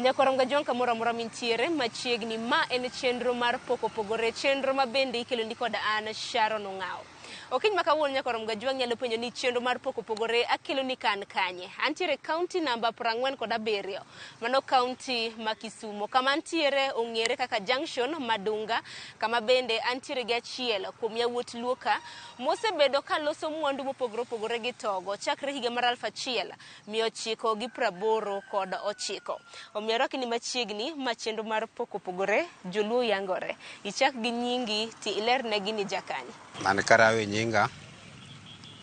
Nyakwar Mgajwang' kamoro amora mintiere machiegni, ma en chenro mar Pok Opogore, chenro ma bende ikeloni kod an Sharon Ong'awo. Okinyi ma kawuono Nyakwar Mgajwang' nyalo penjo ni chenro mar Pok Opogore akeloni ka an kanye. Antiere kaunti namba 47, mano kaunti ma Kisumo. Kama antiere ong'ere kaka Junction Madunga, kama bende antiere gi achiel kuom yawuot Luo ka mosebedo ka loso mwandu mopogore opogore gi togo chakre higa mar 1989. Omiyo arwaki ni machiegni ma chenro mar Pok Opogore Joluo yangore. Ichak gi nyingi ti ilernegi ni jakanye. An Karawe nyinga,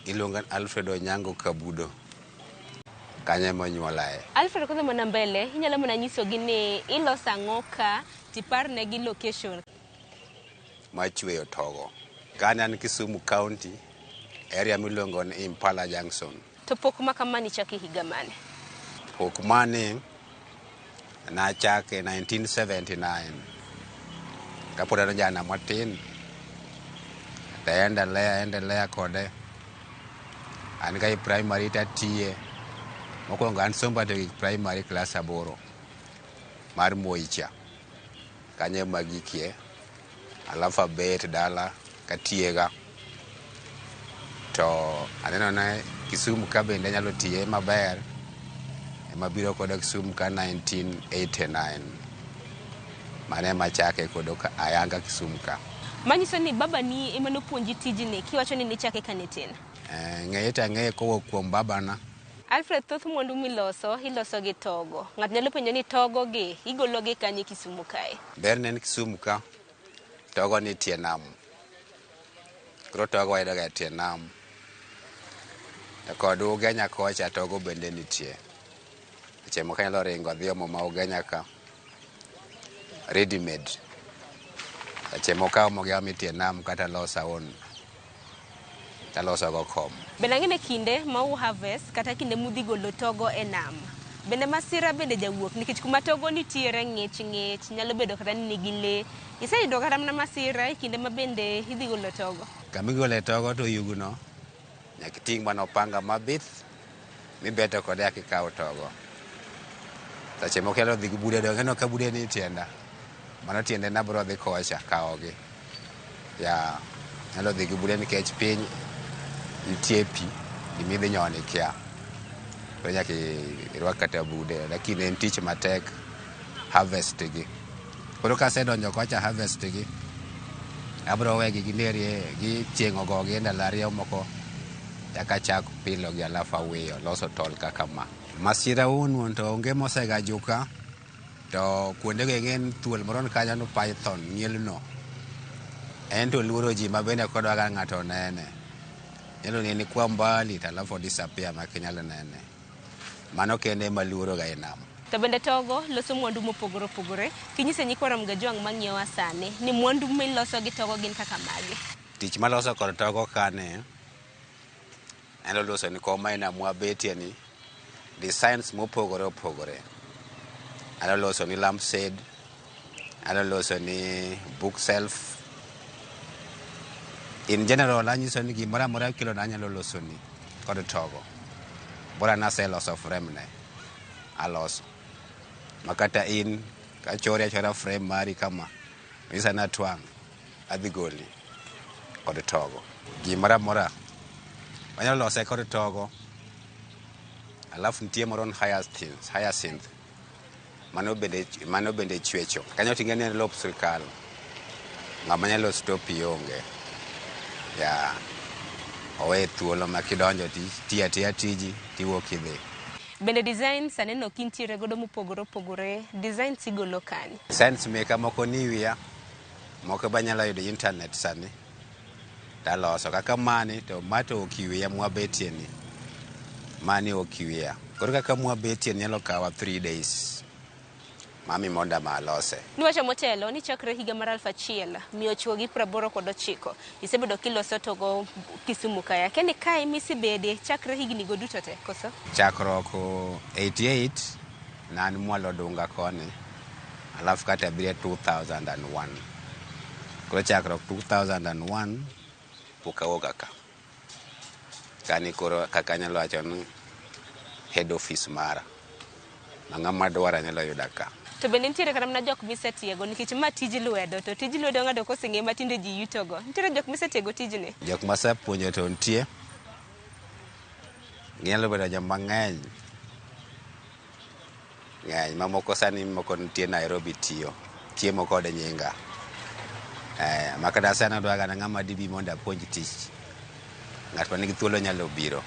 iluonga Alfred Onyango Kabudo. Kanyo ema onyuolae. Alfred kodhi mana mbele, inyalo mana nyisogi ni iloso ang'o ka tiparnegi location. Machweyo togo. Kane an Kisumu County, area miluongo ni Impala Junction. To pok ma kama nichako e higa mane? Pok mane nachake 1979 kapod an ojana matin to endelea endelea kode an ga e primary tatiye mokwongo an somba to gik primary class 8 mar Moi cha kanyo ema agikie alafu abet dala katiega to aneno ni Kisumu ka bende anyalo tiye maber ema biro koda Kisumu ka 1989 mano ema achake kodo ka ayanga Kisumu ka. Manyiso ni babani ema nopuonji tijni kiwacho ni nichake ka nitin. Ng'eye to ang'eye kowuok kuom babana. Alfred, thoth mwandu miloso, iloso gi togo. Ng'ato nyalo penjo ni togo gi, igolo gi kanye Kisumu kae? Ber ne en Kisumu ka, togo ni tie nam. Koro togo wayudo ga e tie nam. To kod Ugenya kocha togo bende nitie. Seche moko anyalo ringo adhi omo ma Ugenya ka, ready made. Seche moko aomo gi aomo e tie nam kata aloso aon. Taloso go kom. Bende ang'e ni kinde ma u harvest kata kinde mudhi golo togo e nam, bende masira bende jawuok nikech kuma togo nitiere ng'ich ng'ich nyalo bedo kata ni nigi lee. Iseyudo kata mana masira e kinde ma bende idhi golo togo? Kama igole togo to oyugno, nyaka iting' mana opanga mabith mibeto kode eka ikaw togo. Seche moko inyalo dhi gi bude donge ineno ka bude ni e tienda. Mano tiende ni abiro dhi kocha kawogi. Ya, nyalo dhi gi bude nikech piny nitie pi, gima idhi nyono ikia. Koro nyaka irwak kata bude, lakini en tich matek harvest gi. Koro kasedonjo kocha harvest gi, abiro wegi ginerie, gi chieng' ogogi e ndalo ariyo moko, eka achak pilo gi alafu awiyo, loso tol kaka ma. Masira wuon to onge mosega juka. To kuondego ing'e ni thuol moro ni kanyo no python ng'ielno. En to oluoro ji ma bende ok odwa ga ng'ato onene. Nyalo neni kwa mbali to alafu o disappear ma ok inyal nene. Mano kende ema aluoro ga e nam. To bende togo loso mwandu mopogore opogore. Kinyise nyikwa Ramogi Ajwang' mang'iewa sani ni mwandu miloso gi togo gin kaka mage? Tich maloso kod togo kani anyalo loso ni kom aina mwabetie ni designs mopogore opogore. Anyalo loso ni lamp shade, anyalo loso ni bookshelf. In general anyiso ni gimoro amora kelo na anyalo loso ni kod togo. Bora naseloso frame ne, aloso. Makata in kachori achora frame mari kama, nyisa ni atwang', adhi goli kod togo. Gimoro amora wanyalo lose kod togo. Alafu nitie moro ni hyacinth, hyacinth. Mano bende chwecho. Kanyo ting'e ni en lop sirkal. Ng'ama nyalo stop onge. Ya, owe thuolo ma kidonjo ti atiya tiji tiwuok idhi. Bende designs aneno kintiere godo mopogore opogore, designs igolo kanye? Designs meka moko ni wiya, moko be anyalo yudo internet sani. Taloso kaka mani to ma to ok wiya mwabetie ni. Mani ok wiya. Koro kaka mwabetie ni nyalo kawa 3 days. Mami mondo ma alose. Niwacho motelo ni chakre higa mar 1989 isebedo kiloso togo Kisumu kae. Akia ni kae misebede chakre higni go duto te koso? Chakruok 88 ne an mwalo Dunga koni, alafu kata abiro 2001. Koro chakruok 2001 pok awuoga ka. Kani koro kaka anyalo wacho ni head office mara. Ma ng'ama dwara nyalo yuda ka. To bende nitiere kata mana jok misetiego nikech ma tij lwedo to tij lwedo ng'ato koseng'e ma tinde ji yutogo. Nitiere jok misetiego tijni? Jok masepuonjo to nitie. Ginyalo bedo joma ng'eny. Ng'eny. Mamoko sani moko nitie Nairobi tiyo. Chiemo kod nyinga. Ma kata sani adwa ga ng'ama dibi mondo apuonj tich. Ng'at man gi thuolo nyalo biro.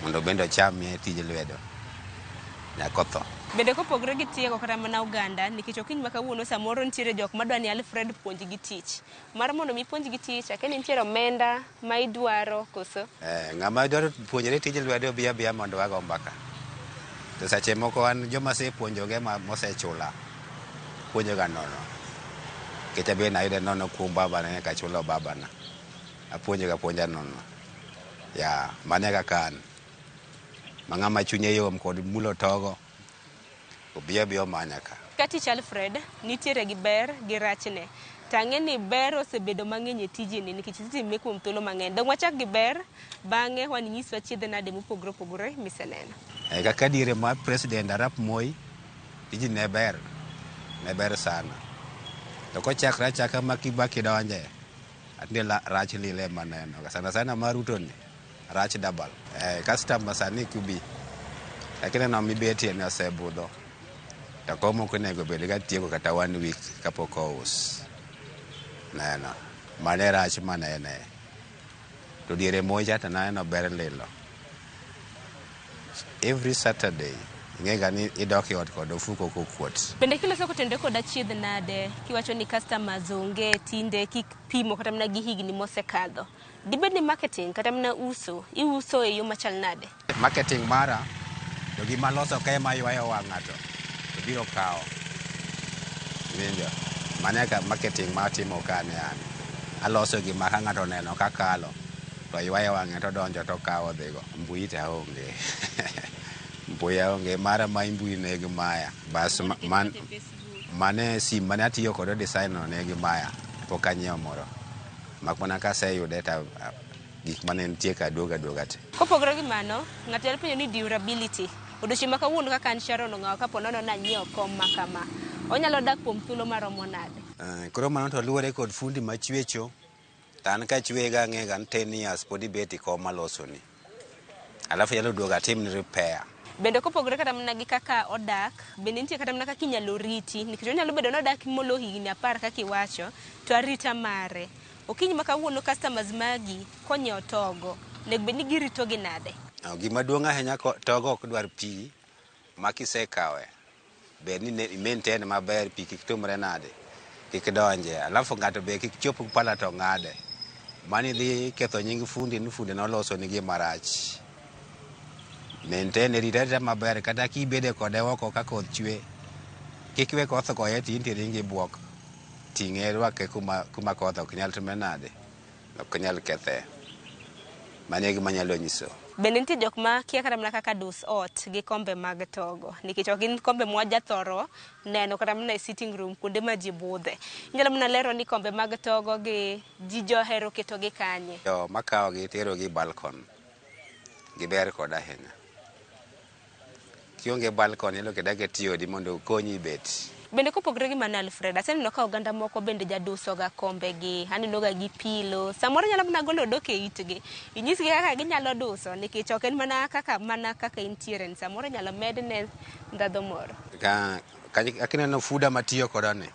Mondo bende ochamie tij lwedo. Nyaka otho. Bende kopogore gi tiego kata mana oganda nikech okinyi ma kawuono samoro nitiere jok madwa ni Alfred puonjgi tich. Mar mondo mi puonjgi tich akia ni nitiere omenda ma idwaro koso? Ng'ama dwaro puonjore tij lwedo obi abiya mondo wago mbaka. To seche moko an joma asepuonjogi ema mosechula puonjoga nono. Nikech abe nayude nono kuom babana nyaka achulo babana. Apuonjoga apuonja nono. Ya, mano e kaka an. Ma ng'ama chunye yom kod mulo togo, obi abiya omanya ka. Ka tich Alfred nitiere gi ber gi rachne. To ang'e ni ber osebedo mang'eny e tijni nikech itime kuom thuolo mang'eny. Dong wachak gi ber, bang'e wan inyiswa chiedhe nade mopogore opogore miseneno. Kaka diere mar President Arap Moi, tijni ne ber. Ne ber sana. To kochakre achaka ma Kibaki donje, atinde rach lile maneno. Sana sana mar Ruto ni, rach double. Customer sani kubi, lakini neno mibetie ni osebudho. To kom ok onego bed ga tieko kata 1 week kapok ous. Neno, mano e rach manene. To diere Moi cha to naneno ber lilo. Every Saturday, ing'e ga ni idok e ot kod ofuko kokuot. Bende kiloso kotenore kod achiedh nade kiwacho ni customers onge tinde kipimo kata mana gi higni mosekadho. Dibed ni marketing kata mana uso, iuso e yo machal nade? Marketing mara, to gima loso ka ema ywayo wang' ng'ato, to biro kawo. Iwinjo? Mano e kaka marketing ma atimo ka ne an. Aloso gima ka ng'ato oneno kakalo, to ywayo wang'e to odonjo to okawo odhigo. Mbui to aonge. Mbui aonge, mara ma mbui ne gi maya. Bas mane sim mane atiyo kode design no ne gi maya. Pok anyiewo moro. Mak mana kaseyude to gik mane nitie ka duogo aduoga te. Kopogore gi mano, ng'ato nyalo penjo ni durability. Odiochieng' ma kawuono kaka an Sharon Ong'awo kapo nono nanyiewo kom ma kama, onyalo dak kuom thuolo maromo nade? Koro mano to luwore kod fundi machwecho. To an kachweye ga ang'e ga ni 10 years pod ibet e kom malosoni. Alafu anyalo duogo atimni repair. Bende kopogore kata mana gi kaka odak, bende nitie kata mana kaka inyalo riti, nikech onyalo bedo ni odak molo higni 10 kaka iwacho, to arita mare. Okinyi ma kawuono customers magi konyiewo togo, onego bed ni girito gi nade? Gima duong' ahinya togo ok dwar pi ma kisekawe, ber ni i maintain maber pi kik tumre nade, kik donje. Alafu ng'ato be kik chop pala to ng'ade. Mani dhi ketho nying fundi ni fundi noloso ni gima rach. Maintain rite arita maber kata kibede kode oko ka koth chwe, kik iwe koth goye to in to iringo ibuok. Ting'e rwake kuma koth ok nyal time nade, ok nyal kethe. Mano e gima anyalo nyiso. Bende nitie jok ma kia kata mana kaka dus ot gi kombe mag togo, nikech ok gin kombe mwajathoro neno kata mana e sitting room kuonde ma ji budhe. Inyalo mana lero ni kombe mag togo gi ji johero keto gi kanye? Jo makawo gi tero gi balcony, giber kod ahinya. Kionge balcony inyalo kete aketa e odi mondo okonyi bet. Bende kopogore gi mano Alfred, aseneno ka oganda moko bende jaduso ga kombe gi, aneno ga gi pilo. Samoro nyalo mana golo odok e itgi. Inyisgi kaka ginyalo duso nikech ok en mana kaka intiere ni, samoro inyalo medne ndhadhu moro. Ka kineno fuda matiyo kodo ni,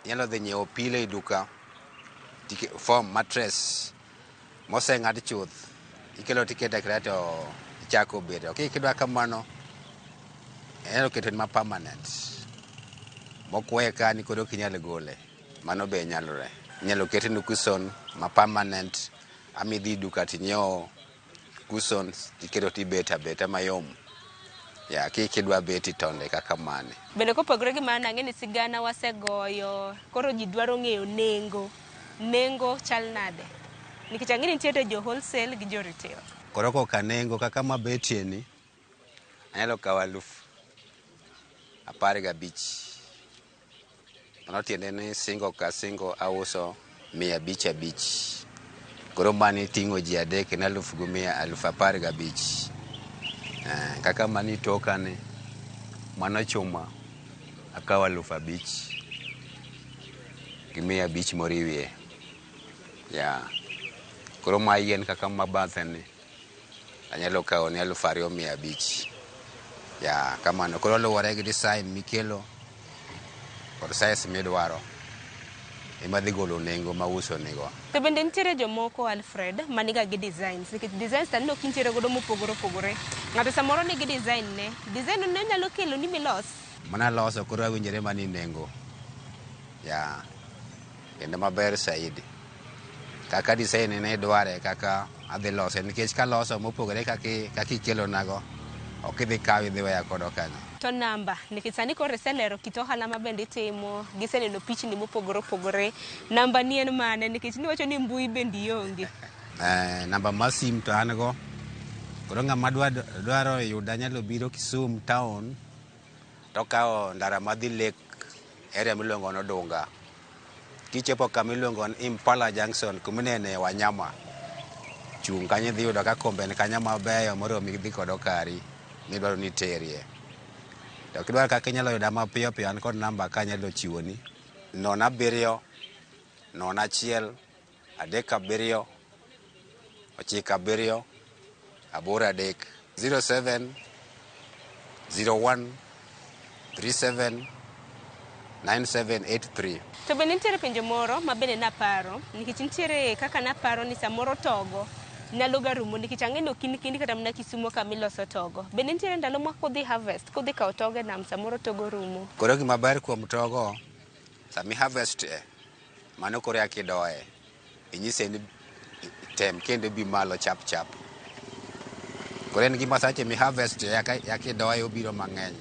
inyalo dhi nyiewo pilo e duka, foam mattress moseng'ad chuth, ikelo tikete aketa to ichako bedo. Kidwa kamano, inyalo keto ma permanent. Mokwe ka ni koro ok inyal gole. Mano be nyalore. Inyalo ketni cushion ma permanent, ama idhi duka tinyiewo cushions tiketo tibet abeta mayom. Ya, kidwa bet itonde kaka mane. Bende kopogore gi mano, ang'e ni sigana wasegoyo, koro ji dwaro ng'eyo nengo. Nengo chal nade? Nikech ang'e ni nitiere jo wholesale gi jo retail. Koro koka nengo kaka mabetie ni, anyalo kawo 15,000. Mano tiende ni singo ka singo auso 500 500. Koro mano ting'o ji adek en alufu gi mia 15,000. Kaka mani toka ni, Mano chuma akawo 5,500 moriwie. Ya. Koro ma yien kaka mabathe ni anyalo kawo ni 2,500. Ya, kamano. Koro luwore gi design mikelo kod size midwaro ema dhi golo nengo ma uso nigo. To bende nitiere jomoko Alfred maniga gi designs nikech designs to aneno kintiere godo mopogore opogore. Ng'ato samoro nigi design ne, design ne nyalo kelo ni milos. Mana loso koro awinjore mani nengo. Ya. Kendo maber saidi. Kaka design ne idware kaka adhi lose nikech kaloso mopogore kaka ikelonago ok idhi kawo idhi weya kodo kanyo. To namba, nikech sani koro iselero kit ohala ma bende itimo, giseneno pichni mopogore opogore. Namba ni en mane nikech niwacho ni mbui bende ionge. Namba mar sim to an go. Koro ng'ama dwaro yuda nyalo biro Kisumu town tokawo ndara madhi Lake area miluongo ni Odunga. Kichopo kama iluongo ni Impala Junction kuminene wanyama. Chung' kanyo idhi yudo ka kombe ni kanyo mabeyo moromi dhi kodo kari midwaro ni iterie. To kidwaro kaka inyalo yuda mapiyo piyo an kod namba ka anyalo chiwoni. 07 01 37 97 83 07 01 37 9783. To bende nitiere penjo moro ma bende naparo nikech nitiere kaka naparo ni samoro togo nyalo ga rumo nikech ang'e ni ok in kendi kata mana Kisumo kama iloso togo. Bende nitiere ndalo ma kodhi harvest, kodhi kawo togo e nam samoro togo rumo. Koro gima ber kuom togo, sami harvest e, mano koro eka idoye. Inyise ni tem kendo bi malo chap chap. Koro en gima sache mi harvest e eka idoye obiro mang'eny.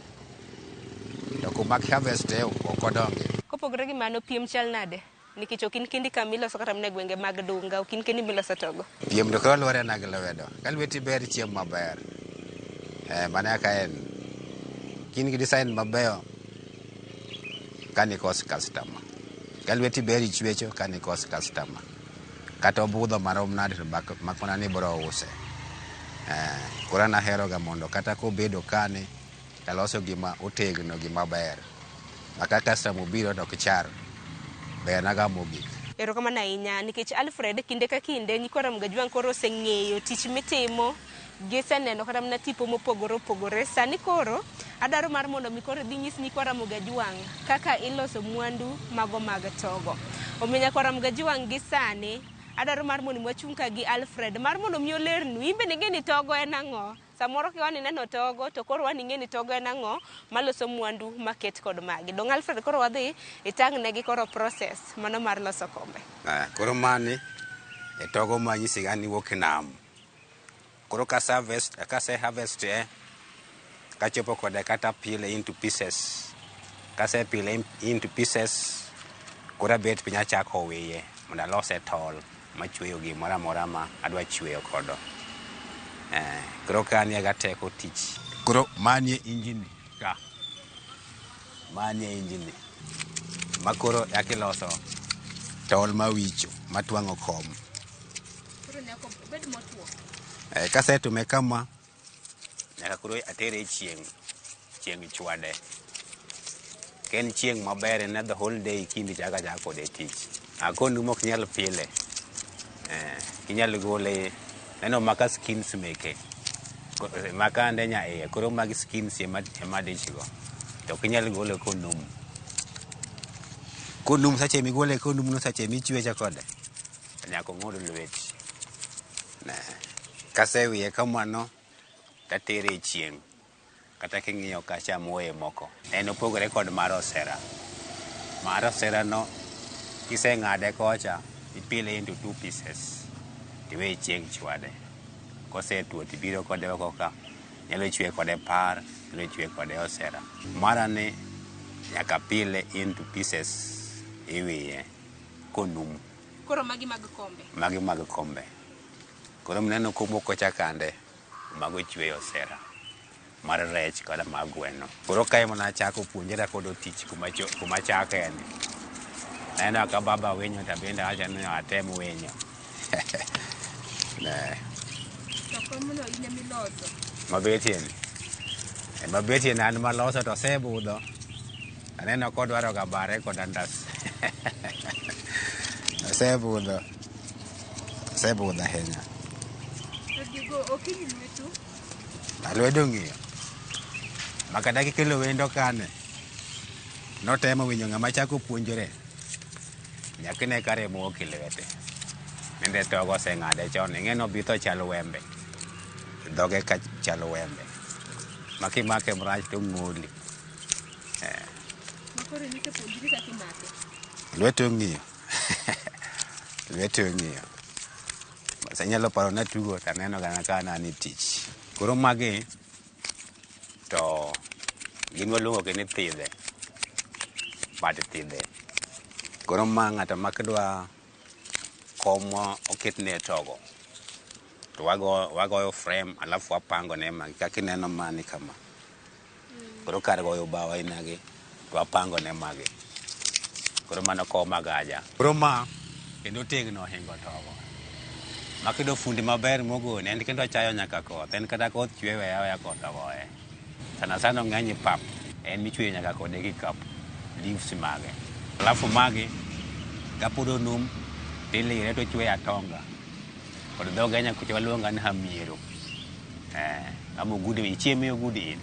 To kuma harvest e ok odongi. Kopogore gi mano piem chal nade? Nikech ok in kendi kama iloso kata mana e gwenge mag Dunga, ok in kendi miloso togo. Piem to koro luwore na gi lwedo. Ka lweti ber chiemo maber. Mano kaka en. Ka in gi design mabeyo, ka nikos customer. Ka lweti ber ichwecho, ka nikos customer. Kata obudho marom nade to mak mana ni ibiro use. Koro an ahero ga mondo kata kobedo kani, taloso gima otegno, gima ber. Ma ka customer obiro to ok char. Bernaga mogik. Erokamano ahinya nikech Alfred kinde ka kinde nyikwa Ramogi Ajwang' koro oseng'eyo tich mitimo, giseneno kata mana tipo mopogore opogore. Sani koro adwaro mar mondo mi koro idhi nyis nyikwa Ramogi Ajwang' kaka iloso mwandu mago mag togo. Omiyo nyakwa Ramogi Ajwang' gi sani adwaro mar mondo mi wachung' ka gi Alfred mar mondo mi olernu in bende ing'e ni togo en ang'o. Samoro kiwa ni ineno togo to koro wan ing'e ni togo en ang'o maloso mwandu maket kod magi. Dong' Alfred koro wadhi itang' negi koro process mano mar loso kombe. Koro mani e togo manyisi ga ni wuok e nam. Koro kase harvest e, kachopo kode kata pile into pieces. Kase pile into pieces, koro abet piny achako wiye mondo alose tol machweyo gimoro amora ma adwa chweyo kodo. Koro ka ni ga teko tich. Koro mani e engine ka. Mani e engine. Ma koro eka iloso tol mawicho matwang'o kom. Koro nyaka obed motuo. Kasetume kama, nyaka koro atere e chieng', chieng' chwade. Ka en chieng' maber en the whole day kinde chako achaka kode tich. Konumo ok nyal pile. Inyalo gole, neno maka skins meke. Maka ande nya iye, koro magi skins ema dich go. To ok inyal gole konumu. Konumu sache migole konumu no sache michwecho kode, to nyaka ong'ud lweti. Ne. Kasewiye kamano, tatere e chieng'. Kata king'iyo kacha moye moko. En opogore kod mar osera. Mar osera no, kiseng'ade kocha, ipile into two pieces. Tiweye chieng' chwade. Kosetuo tibiro kode oko ka, nyalo chwe kode par, nyalo chwe kode osera. Mara ni nyaka pile into pieces iwiye konumu. Koro magi mag kombe. Magi mag kombe. Koro mineno komoko cha kande, mago chweyo osera mar rech kata mar gweno. Koro kae ema nachako puonjra kodo tich kuma chake ni. Aneno ka baba winyo to abende awacho ni atem winyo. Ne. To komno in emiloso. Mabetie ni. Ema betie ne an maloso to osebudho. Aneno kodwaro ga bare kod andas. Osebudho. Osebudho ahinya. To gigo okinyi lwetu? Lwedo ong'iyo. Makata kikelo wendo kane, notemo winjo ng'ama chako puonjore. Nyaka ine ka remo wuok e lwete. Nende togo oseng'ade chon. Ing'e ni obitho chal wembe. Dhoge ka chal wembe. Ma kimake marach to ong'oli. Ma koro nisepuonjri kaka imake? Lwete ong'iyo. Lwete ong'iyo. Bas anyalo paro natugo to aneno ga ka an e tich. Koro magi to gin waluongo gi ni thidhe. But thidhe. Koro ma ng'ato ma kidwa kom ma oketne togo to wagoyo frame alafu wapango ne magi kaka ineno mani kama. Koro kar goyo bao aina gi to wapango ne magi. Koro mano kom agaja. Koro ma kendo tegno ohingo togo. Ma kiyudo fundi maber mogone en kendo ochayo nyaka koth. En kata koth chwe weye aweya koth ogoye. Sana sana ong'eny e pap. En michweyo nyaka kode kikapu. Leaves mage. Alafu magi kapod onum tilire to ochweyo atonga. Kod dho Kenya kucha waluonga ni hamiero. Ama ogudu ichiemo e ogudu in.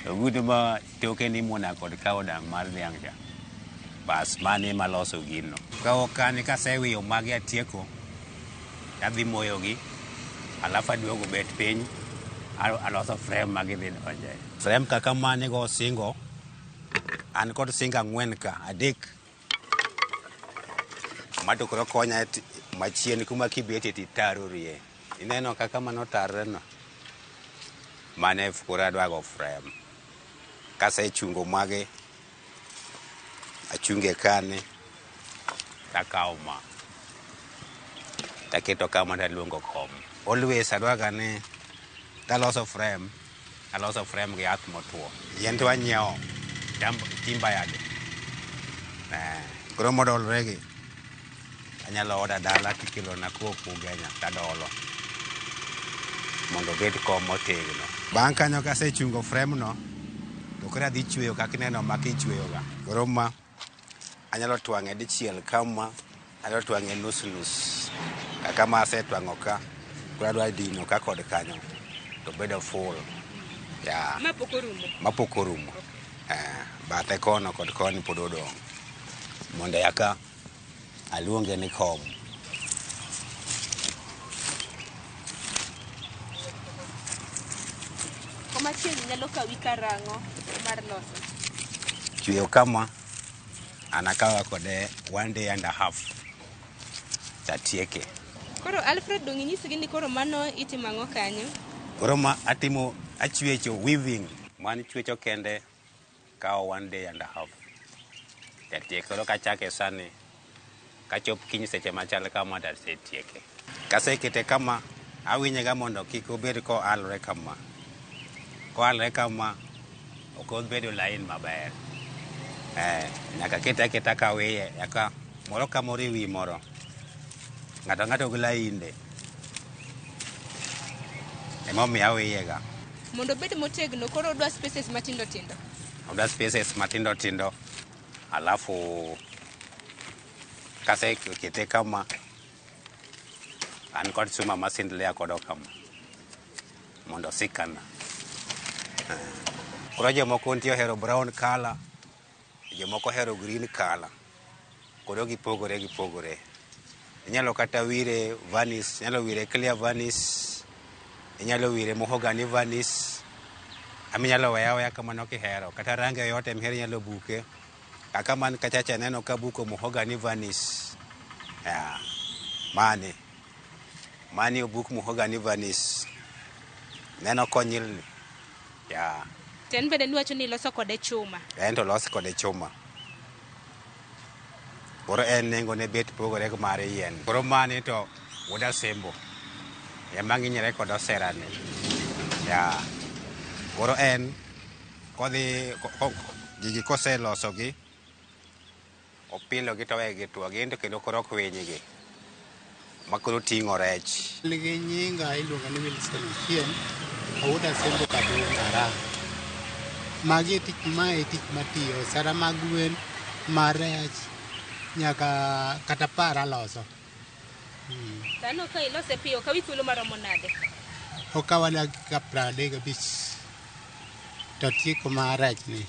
Ogudu ma toke ni imuona kod cow dung mar dhiang' cha. Bas mano ema loso gino. Ka kani kasewiyo magi atieko, tadhi moyogi, alafu aduogo bet piny, aloso frame ma gidhi donje. Frame kaka mane go singo, an kod singo ang'wen ka, adek. Ma to koro konya machien kuma kibetie titarorie. Ineno kaka mano otarre no? Mano e koro adwa go frame. Kasechungo magi, achunge kani, takawo ma. Taketo kama taluongo kom. Always adwa ga ni kaloso frame, aloso frame gi yath motwo. Yien to anyiewo, timber yard. Koro modolre gi, anyalo order dala tikelona kowuok Ugenya tadolo. Mondo obed kom motegno. Bang' kanyo kasechungo frame no, to koro adhi chweyo kaka ineno ma kichweyo ga. Koro ma anyalo twang'e dichiel kama, anyalo twang'e nus nus. Kaka ma asetwang'o ka, koro adwa dino ka kod kanyo, to bedo full. Yeah. Ma pok orumo? Ma pok orumo. Bathe kono kod koni pod odong'. Mondo eka aluonge ni kom. Kom achiel nyalo kawi karang'o mar loso? Chweyo kama, an akawa kode 1 day and a half. Tatieke. Koro Alfred dong' inyisgi ni koro mano itimo ang'o kanyo? Koro ma atimo achwecho weaving. Mano chwecho kende kawo 1 day and a half. Tatieke. Koro kachake sani, kachop kiny seche machal kama tasetieke. Kasekete kama, awinje ga mondo kik obed koalore kama. Koalore kama, ok obedo lain maber. Nyaka kete aketa kawiye, eka moro ka moro ewi moro. Ng'ato ang'ato gi lainde. Emomiyo awiye ga. Mondo obed motegno, koro odwa spaces matindo tindo. Odwa spaces matindo tindo, alafu kasekete kama, an kod chuma masindlia kodo kama, mondo osikana. Koro jomoko nitie ohero brown color, jomoko ohero green color. Koro gipogore gipogore. Inyalo kata wire varnish, inyalo wire clear varnish, inyalo wire mahogany varnish, ama inyalo weye aweya kamano kihero. Kata rangi yoyote mihero inyalo buke. Kaka man kachacha aneno ka buko mahogany varnish. Yeah. Mani. Mani obuk mahogany varnish. Neno konyilni. Yeah. To en bende niwacho ni iloso kode chuma. En to olos kode chuma. Koro en nengo ne bet pogore gi mar yien. Koro mani to wuod Asembo ema ng'inyore kod oserani. Yeah. Koro en kodhi gigi koselosogi, opilogi to owegi gituo. Gin to kendo koro ok winygi. Ma koro ting'o rech. Nigi nyinga iluonga ni Wilson Ochieng', awuod Asembo Kadunga Arang. Magi e tich mae e tich matiyo, osara mag gwen, mar rech, nyaka kata par aloso. To aneno ka ilose piyo, okawi thuolo maromo nade? Okawa dakika 35 to atieko mar rech ni.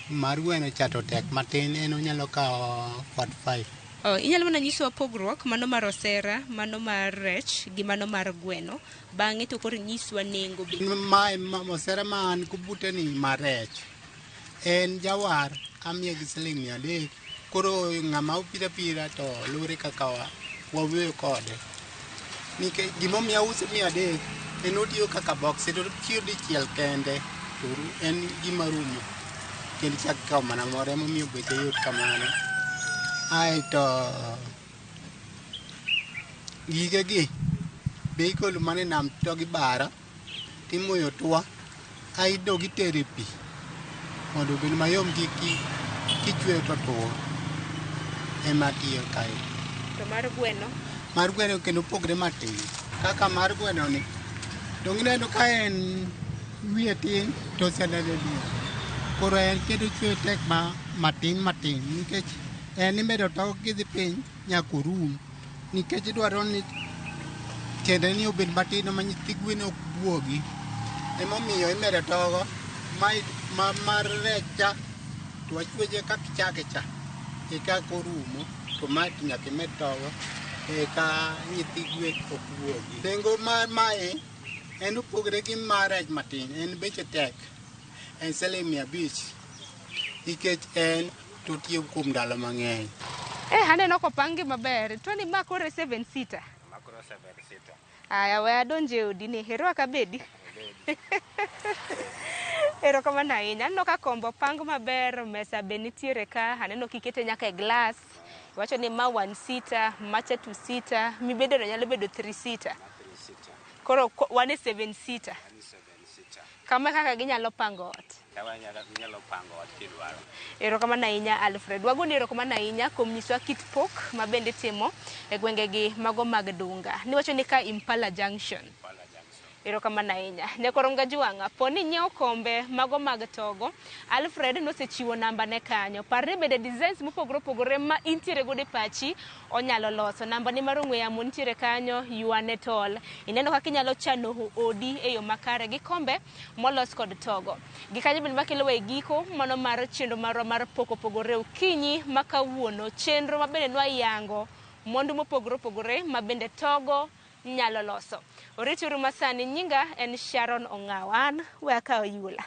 Mar gweno cha to tek matin, en onyalo kawo 45. Oh, inyalo mana nyisowa pogruok mano mar osera, mano mar rech gi mano mar gweno. Bang'e to koro inyiswa nengo be. Mae osera ma an go bute ni mar rech. En jawar amiye gi siling 300. Koro ng'ama obiro abira to luwore kaka wawuoyo kode. Nikech gimomiyo ause 300 en otiyo kaka box to otiyo dichiel kende to en gima rumo. Kendo ichak ikawo mana moro emomiyo beche yot kamano. Aeto gige gi be igolo mana e nam to gibaro timoyo tuo aeto gitero e pi mondo obed mayom kichweyo to tuo ema tiyo kae. To mar gweno? Mar gweno kendo opogre matin. Kaka mar gweno ni, dong ineno ka en wiye tin to oseneno duong'. Koro en kendo chweyo tek ma matin matin nikech en imedo tok kidhi piny nyaka orum. Nikech idwaro ni tiende ni obed matindo ma nyithi gwen ok buogi. Emomiyo imedo togo ma mar rech cha to wachweche kaka ichake cha eka korumo to mae to nyaka imed togo eka nyithi gwen ok wuogi. Nengo mar mae en opogre gi mar rech matin, en beche tek, en siling 500 nikech en to otiyo kuom ndalo mang'eny. Eh, aneno kopangi maber. To ni ma koro e seven seater. Ma koro seven seater. Aya, we adonj e odi ni. Irwaka bedi. Erokamano ahinya. Aneno ka kombe opang maber, mesa be nitiere ka. Aneno kikete nyaka e glass. Iwacho ni ma one seater, macha two seater, mibedono nyalo bedo three seater. Ma three seater. Koro wan e seven seater. Mani seven seater. Kama e kaka ginyalo pango ot. Kama inyalo pango ot kidwaro. Erokamano ahinya Alfred. Wagoni erokamano ahinya kuom nyisowa kit pok ma bende itimo e gwengegi mago mag Dunga. Niwacho ni ka Impala Junction. Impala Junction. Erokamano ahinya. Nyakorom Gajwang'a, po ni inyiewo kombe mago mag togo, Alfred nosechiwo namba ne kanyo. Par ni bende designs mopogore opogore ma intiere godo e pachi onyalo loso. Namba ne mar ong'we yamo nitiere kanyo, ywane tol. Ineno kaka inyalo chano odi e yo makare gi kombe molos kod togo. Gi kanyo bende makelowa e giko mano mar chenro marwa mar pok opogore okinyi ma kawuono. Chenro ma bende nwayango mwandu mopogore opogore ma bende togo nyalo loso. Oriti uru masani, nyinga en Sharon Ong'aw. An we akaw yula.